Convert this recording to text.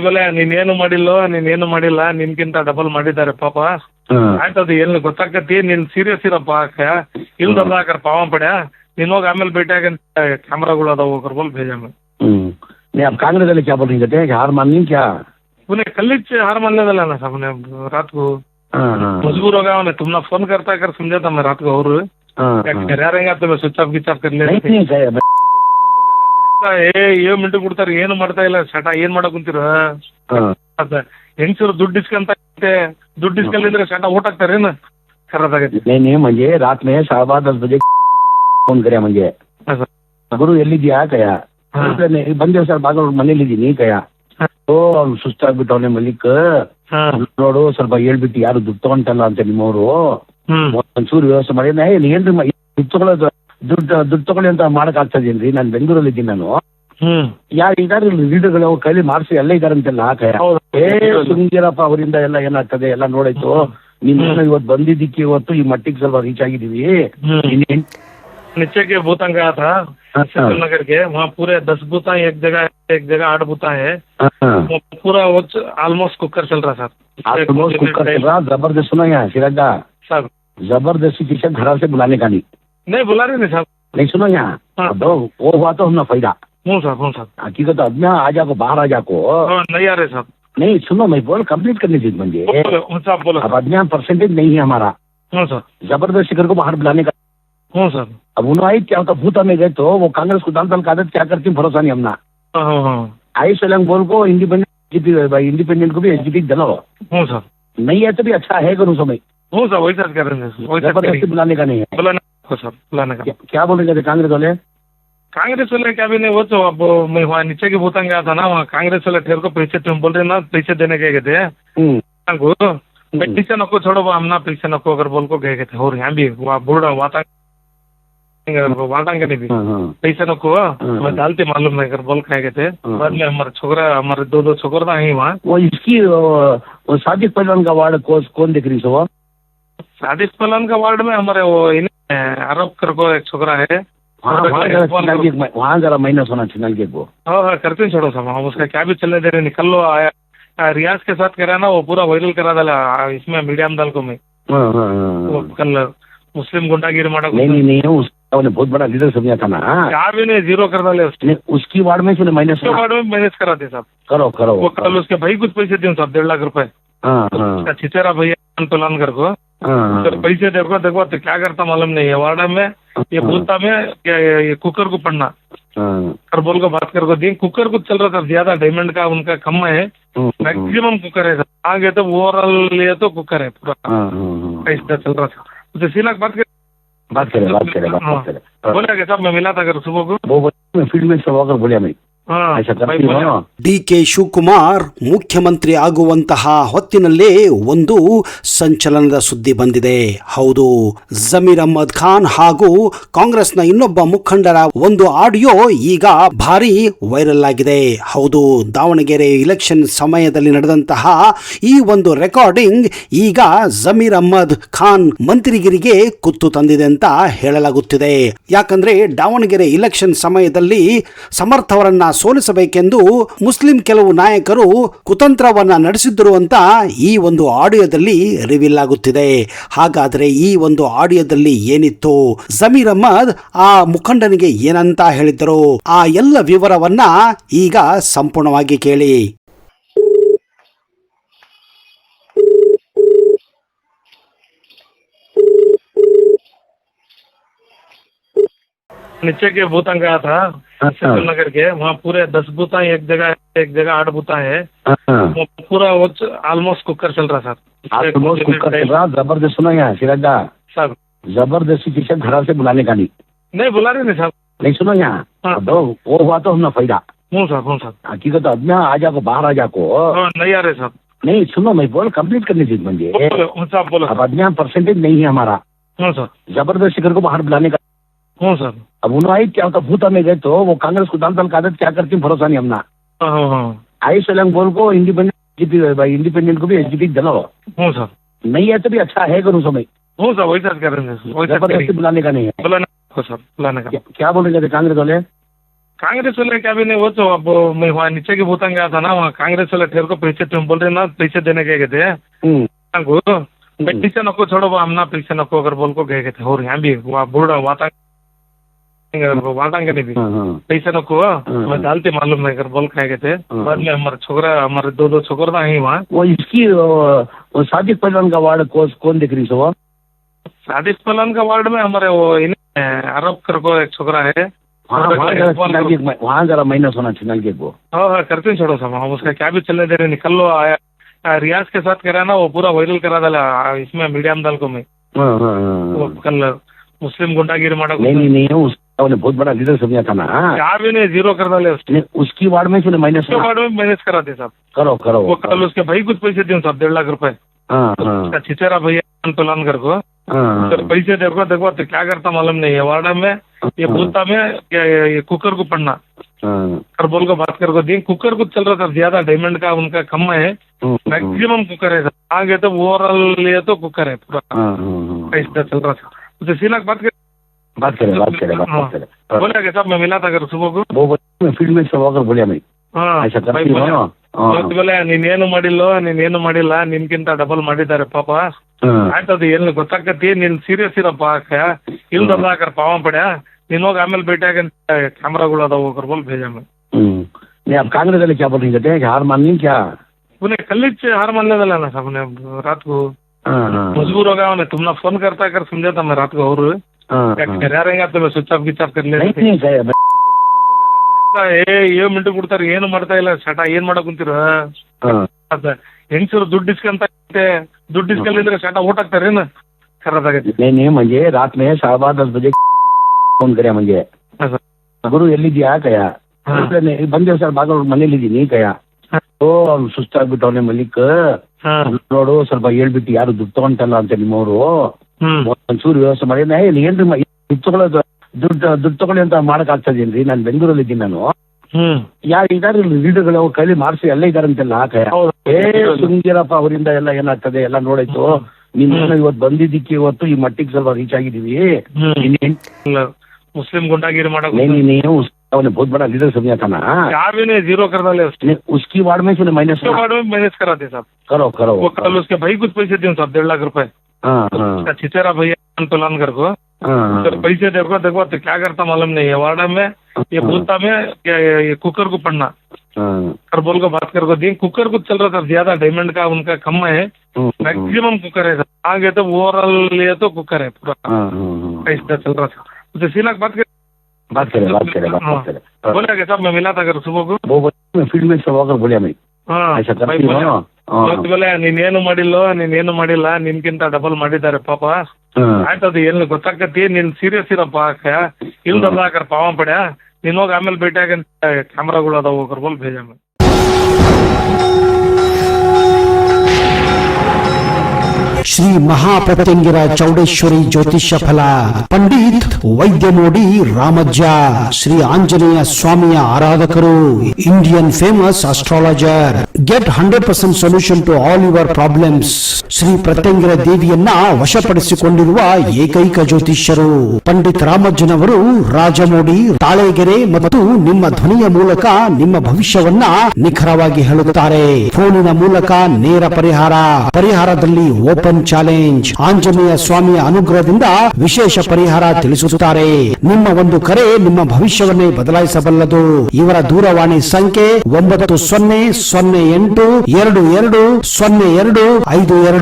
ಮೇಲೆ ನೀನೇನು ಮಾಡಿಲ್ಲೋ, ನೀನೇನು ಮಾಡಿಲ್ಲ, ನಿನ್ಕಿಂತ ಡಬಲ್ ಮಾಡಿದ್ದಾರೆ ಪಾಪ. ಆಯ್ತದು ಏನು ಗೊತ್ತಾಕತಿ, ನೀನ್ ಸೀರಿಯಸ್ ಇರಪ್ಪ ಇಲ್ದಲ್ಲ ಹಾಕರ್ ಪಾವ ಪಡ್ಯ ನೀನ್ ಹೋಗಿ ಆಮೇಲೆ ಭೇಟಿ ಆಗಂತ ಕ್ಯಾಮ್ರಾಗಳು ಅದಾವ ಕರ್ಬೋಲ್ भेजा मैं। नहीं आप कांग्रेस वाले क्या बोल रही थे, हार मान ली क्या? उन्हें कल हार मान लेना ना साहब, उन्हें रात को मजबूर होगा, उन्हें तुमने फोन करता कर समझा था मैं रात को, और रहेंगे तो मैं स्विच ऑफ गिच ऑफ कर ले। ಏ ಮಿಂಟು ಕೊಡ್ತಾರೆ, ಏನು ಮಾಡ್ತಾ ಇಲ್ಲ ಶಟ, ಏನ್ ಮಾಡಕ್ ಕುಂತೀರ? ಹೆಂಗಸರು ದುಡ್ಡು ಇಸ್ಕಂತ, ದುಡ್ಡು ಇಸ್ಕಂದ್ರೆ ಶಟ ಓಟ್ ಹಾಕ್ತಾರೇನು? खराब। नहीं नहीं म्हणजे रात में 10:15 बजे फोन कर्या म्हणजे ಗುರು ಎಲ್ಲಿದ್ಯಾ ಕಯ, ಬಂದೆ ಸರ್ ಬಾಗಲಕೋಟೆ ಮನೇಲಿದ್ದೀನಿ ಕಯ. ಓ ಅವ್ನು ಸುಸ್ತಾಗ್ಬಿಟ್ಟವನೆ ಮಲಿಕ್ ನೋಡು, ಸ್ವಲ್ಪ ಹೇಳ್ಬಿಟ್ಟು ಯಾರು ದುಡ್ಡು ತಗೊಂತಲ್ಲ ಅಂತ ನಿಮ್ಮವರು ಒಂಚೂರು ವ್ಯವಸ್ಥೆ ಮಾಡಿ. ಏನ್ರಿ ದುಡ್ಡು ತಗೊಳ್ಳೋದು, ದುಡ್ಡು ದುಡ್ಡು ತಗೊಳ್ಳಿ ಅಂತ ಮಾಡಕ್ ಆಗ್ತದೇನ್ರಿ? ನಾನು ಬೆಂಗಳೂರಲ್ಲಿ ಇದ್ದೀನಿ ನಾನು, ಯಾರು ಇದಾರೆ ಲೀಡರ್ಗಳು ಅವ್ರ ಕೈಲಿ ಮಾಡಿಸಿ ಎಲ್ಲ ಇದಾರಂತೆಲ್ಲ ಕಯ. ಏ ಸುಂಗಿರಪ್ಪ ಅವರಿಂದ ಎಲ್ಲ ಏನಾಗ್ತದೆ ಎಲ್ಲ ನೋಡಾಯ್ತು. ನಿನ್ನ ಇವತ್ತು ಬಂದಿದ್ದಕ್ಕೆ ಇವತ್ತು ಈ ಮಟ್ಟಿಗೆ ಸ್ವಲ್ಪ ರೀಚ್ ಆಗಿದೀವಿ. नीचे के भूतंग गया था नगर के, वहाँ पूरे 10 भूता एक जगह, एक जगह 8 भूता है, वो पूरा वो ऑलमोस्ट कुकर चल रहा साहब, ऑलमोस्ट कुकर चल रहा। जबरदस्त सुना यहाँ सिराज साहब, जबरदस्ती किसी घर से बुलाने का नहीं। नहीं बुला रहे नहीं साहब, नहीं सुनो यहाँ वो हुआ तो हमने फायदा। हूँ साहब, हूँ साहब। हकीकत आदमी आ जाको बाहर आ जाको नहीं आ रहे साहब। नहीं सुनो मैं बोल कंप्लीट करने दीजिए मुझे साहब, बोलो। अब आदमी परसेंटेज नहीं है हमारा, जबरदस्ती कर को बाहर बुलाने का। हूँ सर। अब उन्होंने आई क्या होता भूता में गए तो वो कांग्रेस को दाल दाल का आदत क्या करती भरोसा नहीं हमना। आई सलंग बोल को इंडिपेंडेंट भाई, इंडिपेंडेंट को भी एच डी दिलाओ। हूँ सर। नहीं है तो भी अच्छा है करूँ समय। हूँ सर, वही सर करेंगे, जबरदस्ती बुलाने का नहीं है। बुलाने सर, बुलाने का क्या बोलेंगे कांग्रेस वाले? कांग्रेस वाले क्या भी नहीं, वो तो अब मैं वहाँ नीचे के भूतान गया था ना, वहाँ कांग्रेस वाले ठेर को पैसे तुम बोल रहे ना, पैसे देने के गए थे, पैसे नको छोड़ो हम ना पैसे नको अगर बोल को गए थे। और यहाँ भी वहाँ बोल रहा वाता वाटांगे नहीं भी पैसे नको मैं डालते मालूम नहीं कर बोल खाए गए थे। बाद में हमारे छोकरा, हमारे दो दो छोकरा है वहाँ। वो इसकी वो सादिक पहलवान का वार्ड कौन दिख रही सो? सादिक पहलवान का वार्ड में हमारे वो आरोप कर को एक छोकरा है, वहाँ जरा माइनस होना चाहिए को। हाँ हाँ करते छोड़ो साहब, हम उसका क्या भी चलने दे रहे, निकल लो। रियाज के साथ करा ना वो पूरा वायरल करा डाला इसमें मीडिया में डाल को मैं। वो कल मुस्लिम गुंडागिरी मारा। नहीं नहीं नहीं, उसने बहुत बड़ा लीडर समझा था ना, क्या भी नहीं जीरो कर डाले उसने। उसकी वार्ड में माइनस, वार्ड में माइनस करा दे साहब। करो करो। वो कल उसके भाई कुछ पैसे दिए साहब, 1.5 लाख रुपए। छिचेरा भैया प्लान कर को पैसे देखो देखो तो क्या करता मालूम नहीं है। वार्ड में ये भूता में ये कुकर को पढ़ना और बोल को बात कर को दी, कुकर को चल रहा था ज्यादा, डायमंड का उनका कम है, मैक्सिमम कुकर है आगे तो ओवरऑल लिए तो कुकर है पूरा ऐसा चल रहा था। तो सीना बात कर बात करे बात करे बात करे बोला साहब, मैं मिला था अगर सुबह को वो फील्ड में सब आकर बोलिया मैं। ಡಿ.ಕೆ. ಶಿವಕುಮಾರ್ ಮುಖ್ಯಮಂತ್ರಿ ಆಗುವಂತಹ ಹೊತ್ತಿನಲ್ಲೇ ಒಂದು ಸಂಚಲನದ ಸುದ್ದಿ ಬಂದಿದೆ. ಹೌದು, ಜಮೀರ್ ಅಹ್ಮದ್ ಖಾನ್ ಹಾಗೂ ಕಾಂಗ್ರೆಸ್ನ ಇನ್ನೊಬ್ಬ ಮುಖಂಡರ ಒಂದು ಆಡಿಯೋ ಈಗ ಭಾರಿ ವೈರಲ್ ಆಗಿದೆ. ಹೌದು, ದಾವಣಗೆರೆ ಇಲೆಕ್ಷನ್ ಸಮಯದಲ್ಲಿ ನಡೆದಂತಹ ಈ ಒಂದು ರೆಕಾರ್ಡಿಂಗ್ ಈಗ ಜಮೀರ್ ಅಹ್ಮದ್ ಖಾನ್ ಮಂತ್ರಿಗಿರಿಗೆ ಕುತ್ತು ತಂದಿದೆ ಅಂತ ಹೇಳಲಾಗುತ್ತಿದೆ. ಯಾಕಂದ್ರೆ ದಾವಣಗೆರೆ ಇಲೆಕ್ಷನ್ ಸಮಯದಲ್ಲಿ ಸಮರ್ಥವರನ್ನ ಸೋಲಿಸಬೇಕೆಂದು ಮುಸ್ಲಿಂ ಕೆಲವು ನಾಯಕರು ಕುತಂತ್ರವನ್ನ ನಡೆಸಿದ್ರು ಅಂತ ಈ ಒಂದು ಆಡಿಯೋದಲ್ಲಿ ರಿವೀಲ್ ಆಗುತ್ತಿದೆ. ಹಾಗಾದ್ರೆ ಈ ಒಂದು ಆಡಿಯೋದಲ್ಲಿ ಏನಿತ್ತು, ಜಮೀರ್ ಅಹ್ಮದ್ ಆ ಮುಖಂಡನಿಗೆ ಏನಂತ ಹೇಳಿದ್ರು, ಆ ಎಲ್ಲ ವಿವರವನ್ನ ಈಗ ಸಂಪೂರ್ಣವಾಗಿ ಕೇಳಿ. नीचे के भूतान गया था नगर के, वहाँ पूरे 10 भूता एक जगह, एक जगह 8 भूता है, वो पूरा वो ऑलमोस्ट कुकर चल रहा साहब, ऑलमोस्ट कुकर चल रहा। जबरदस्त सुना यहाँ सिराज साहब, जबरदस्ती किसी घर से बुलाने का नहीं। नहीं बुला रहे नहीं साहब, नहीं सुनो यहाँ वो हुआ तो हमने फायदा। हूँ साहब, हूँ साहब। हकीकत आदमी आ जाको बाहर आ जाको नहीं आ रहे साहब। नहीं सुनो मैं बोल कंप्लीट करने दीजिए मुझे साहब, बोलो। अब आदमी परसेंटेज नहीं है हमारा, हूँ सर। जबरदस्ती कर को बाहर बुलाने का। हूँ सर। अब उन्होंने आई क्या होता भूता में गए तो वो कांग्रेस को दाल दाल का आदत क्या करती भरोसा नहीं हमना। आई सलंग बोल को इंडिपेंडेंट भाई, इंडिपेंडेंट को भी एच डी दिलाओ। हूँ सर। नहीं है तो भी अच्छा है करूँ समय। हूँ सर, वही सर करेंगे, जबरदस्ती बुलाने का नहीं है। बुलाने सर, बुलाने का क्या बोलेंगे कांग्रेस वाले? Congress वाले क्या भी नहीं, वो तो अब मैं वहाँ नीचे के भूतान गया था ना, वहाँ कांग्रेस वाले ठहर को पैसे तुम बोल रहे ना, पैसे देने के गए थे को पैसे नको छोड़ो, वो हम ना पैसे नको अगर बोल को गए थे। और यहाँ भी वहाँ बूढ़ा वाटांग नहीं भी पैसे नको मैं डालते मालूम नहीं कर बोल खाए गए थे। बाद में हमारे छोकरा, हमारे दो दो छोकरा ही वहाँ। वो इसकी वो सादिक पहलवान का वार्ड कौन देख रही सो? सादिक पहलवान का वार्ड में हमारे वो अरब कर को एक छोकरा है, वहाँ जरा माइनस होना चाहिए को। हाँ हाँ करते छोड़ो साहब, हम उसका क्या भी चलने दे रहे, निकल लो। आया रियाज के साथ करा ना, वो पूरा वायरल करा डाला इसमें मीडिया में डाल को मैं। वो कल मुस्लिम गुंडागिरी मारा। नहीं नहीं नहीं, उसका बहुत बड़ा लीडर समझा था ना। क्या भी नहीं, जीरो कर डाले उसने। उसकी वार्ड में से माइनस, वार्ड में माइनस करा दे साहब। करो करो। वो कल उसके भाई कुछ पैसे दिए साहब, 1.5 लाख रुपए। उसका छिचेरा भैया पलान कर को सर पैसे देखो देखो तो क्या करता मालूम नहीं है। वार्ड में ये भूता में ये कुकर को पढ़ना कर बोल को बात कर को दिए। कुकर को चल रहा था ज्यादा, डायमंड का उनका कम है, मैक्सिमम कुकर है। आगे तो ओवरऑल ये तो कुकर है पूरा ऐसा चल रहा था। तो सीना बात कर बात करें बात करें बात करें बोला कि साहब मैं मिला था अगर सुबह को वो फील्ड में सब आकर बोलिया मैं। बोले ನೀನೇನು ಮಾಡಿಲ್ಲೋ, ನೀನೇನು ಮಾಡಿಲ್ಲ, ನಿನ್ಕಿಂತ ಡಬಲ್ ಮಾಡಿದ್ದಾರೆ ಪಾಪ. ಆಯ್ತದು ಏನು ಗೊತ್ತಾಗ್ತತಿ, ನೀನ್ ಸೀರಿಯಸ್ ಇರಪ್ಪ, ಇಲ್ದಲ್ಲ ಹಾಕರ್ ಪಾವ ಪಡ್ಯಾ, ನೀನ್ ಹೋಗಿ ಆಮೇಲೆ ಭೇಟಿ ಆಗ ಕ್ಯಾಮ್ರಾಗಳು ಅದಾವ ಹೋಗ್ರ भेजा मैं। नहीं आप कांग्रेस वाले क्या बोल रही थे, हार मान ली क्या? उन्हें कल हार मान लेना ना साहब, उन्हें रात को मजबूर हो गया, उन्हें तुमने फोन करता कर समझा था मैं रात को, और क्या रहेगा तो मैं स्विच ऑफ गिच ऑफ कर ले। ಏ ಮಿಂಟು ಕೊಡ್ತಾರೆ, ಏನು ಮಾಡ್ತಾ ಇಲ್ಲ ಶಟ, ಏನ್ ಮಾಡಕ್ ಕುಂತೀರ? ಹೆಂಗಸರು ದುಡ್ಡು ಇಸ್ಕೊಂತ, ದುಡ್ಡು ಇಸ್ಕೊಂಡಿದ್ರೆ ಶಟ ಓಟ್ ಹಾಕ್ತಾರೇನು? खराब। नहीं नहीं म्हणजे रात में 10:15 बजे फोन करे म्हणजे गुरु ಎಲ್ಲಿದ್ಯಾ ಕಯ, ಬಂದೆ ಸರ್ ಬಾಗಲಕೋಟೆ ಮನೇಲಿದ್ದೀನಿ ಕಯ. ಓ ಅವ್ನು ಸುಸ್ತಾಗ್ಬಿಟ್ಟವನೆ ಮಲಿಕ್ ನೋಡು, ಸ್ವಲ್ಪ ಹೇಳ್ಬಿಟ್ಟು ಯಾರು ದುಡ್ಡು ತಗೊಂತಲ್ಲ ಅಂತ ನಿಮ್ಮವರು ಒಂಚೂರು ವ್ಯವಸ್ಥೆ ಮಾಡಿ. ಏನ್ರಿ ದುಡ್ಡು ತಗೊಳ್ಳೋದು, ದುಡ್ಡು ದುಡ್ಡು ತಗೊಳ್ಳಿ ಅಂತ ಮಾಡಕ್ ಆಗ್ತದೇನ್ರಿ? ನಾನು ಬೆಂಗಳೂರಲ್ಲಿ ಇದ್ದೀನಿ ನಾನು. ಯಾರು ಇದಾರೆ ಲೀಡರ್ಗಳು ಅವ್ರ ಕೈಲಿ ಮಾಡಿಸಿ ಎಲ್ಲ ಇದಾರಂತೆಲ್ಲ. ಏ ಸುಂದಿರಪ್ಪ ಅವರಿಂದ ಎಲ್ಲ ಏನಾಗ್ತದೆ ಎಲ್ಲ ನೋಡಾಯ್ತು. ನಿನ್ನ ಇವತ್ತು ಬಂದಿದ್ದಕ್ಕೆ ಇವತ್ತು ಈ ಮಟ್ಟಿಗೆ ಸ್ವಲ್ಪ ರೀಚ್ ಆಗಿದೀವಿ. मुस्लिम गुंडागिरी मारा। नहीं नहीं नहीं, उसने बहुत बड़ा लीडर समझा था ना। क्या भी नहीं, जीरो कर डाले उसने। उसकी वार्ड में से माइनस, वार्ड में माइनस करा दे साहब। करो करो। वो कल उसके भाई कुछ पैसे दिए साहब, 1.5 लाख रुपए। उसका छिचेरा भैया पलान कर को सर पैसे देखो देखो तो क्या करता मालूम नहीं है। वार्ड में ये भूता में ये कुकर को पढ़ना कर बोल को बात कर को दिए। कुकर को चल रहा था ज्यादा, डायमंड का उनका कम है, मैक्सिमम कुकर है। आगे तो ओवरऑल ये तो कुकर है पूरा ऐसा चल रहा था। तो सीना बात कर बात करें बात करें बात करें बोला कि साहब मैं मिला था अगर सुबह को वो फील्ड में सब आकर बोलिया मैं। बोले ನೀನೇನು ಮಾಡಿಲ್ಲೋ, ನೀನೇನು ಮಾಡಿಲ್ಲ, ನಿನ್ಕಿಂತ ಡಬಲ್ ಮಾಡಿದ್ದಾರೆ ಪಾಪ. ಆಯ್ತದು ಏನು ಗೊತ್ತಾಗ್ತತಿ, ನೀನ್ ಸೀರಿಯಸ್ ಇರಪ್ಪ, ಇಲ್ದಲ್ಲ ಹಾಕರ್ ಪಾವ ಪಡ್ಯಾ, ನೀನ್ ಹೋಗಿ ಆಮೇಲೆ ಭೇಟಿ ಆಗ ಕ್ಯಾಮ್ರಾಗಳು ಅದಾವ ಹೋಗ್ರ बोल भेजा मैं। ಶ್ರೀ ಮಹಾಪ್ರತ್ಯಂಗಿರ ಚೌಡೇಶ್ವರಿ ಜ್ಯೋತಿಷ್ಯ ಫಲ ಪಂಡಿತ್ ವೈದ್ಯಮೋಡಿ ರಾಮಜ್ಜ ಶ್ರೀ ಆಂಜನೇಯ ಸ್ವಾಮಿಯ ಆರಾಧಕರು, Indian famous astrologer. Get 100% solution to all your problems. Shri Pratyangira ದೇವಿಯನ್ನ ವಶಪಡಿಸಿಕೊಂಡಿರುವ ಏಕೈಕ ಜ್ಯೋತಿಷ್ಯರು ಪಂಡಿತ್ ರಾಮಜ್ಜನವರು ರಾಜಮೋಡಿ, ತಾಳೆಗೆರೆ ಮತ್ತು ನಿಮ್ಮ ಧ್ವನಿಯ ಮೂಲಕ ನಿಮ್ಮ ಭವಿಷ್ಯವನ್ನ ನಿಖರವಾಗಿ ಹೇಳುತ್ತಾರೆ. ಫೋನಿನ ಮೂಲಕ ನೇರ ಪರಿಹಾರ, ಪರಿಹಾರದಲ್ಲಿ ಓಪನ್ ಚಾಲೆಂಜ್. ಆಂಜನೇಯ ಸ್ವಾಮಿಯ ಅನುಗ್ರಹದಿಂದ ವಿಶೇಷ ಪರಿಹಾರ ತಿಳಿಸುತ್ತಾರೆ. ನಿಮ್ಮ ಒಂದು ಕರೆ ನಿಮ್ಮ ಭವಿಷ್ಯವನ್ನೇ ಬದಲಾಯಿಸಬಲ್ಲದು. ಇವರ ದೂರವಾಣಿ ಸಂಖ್ಯೆ 9008220252.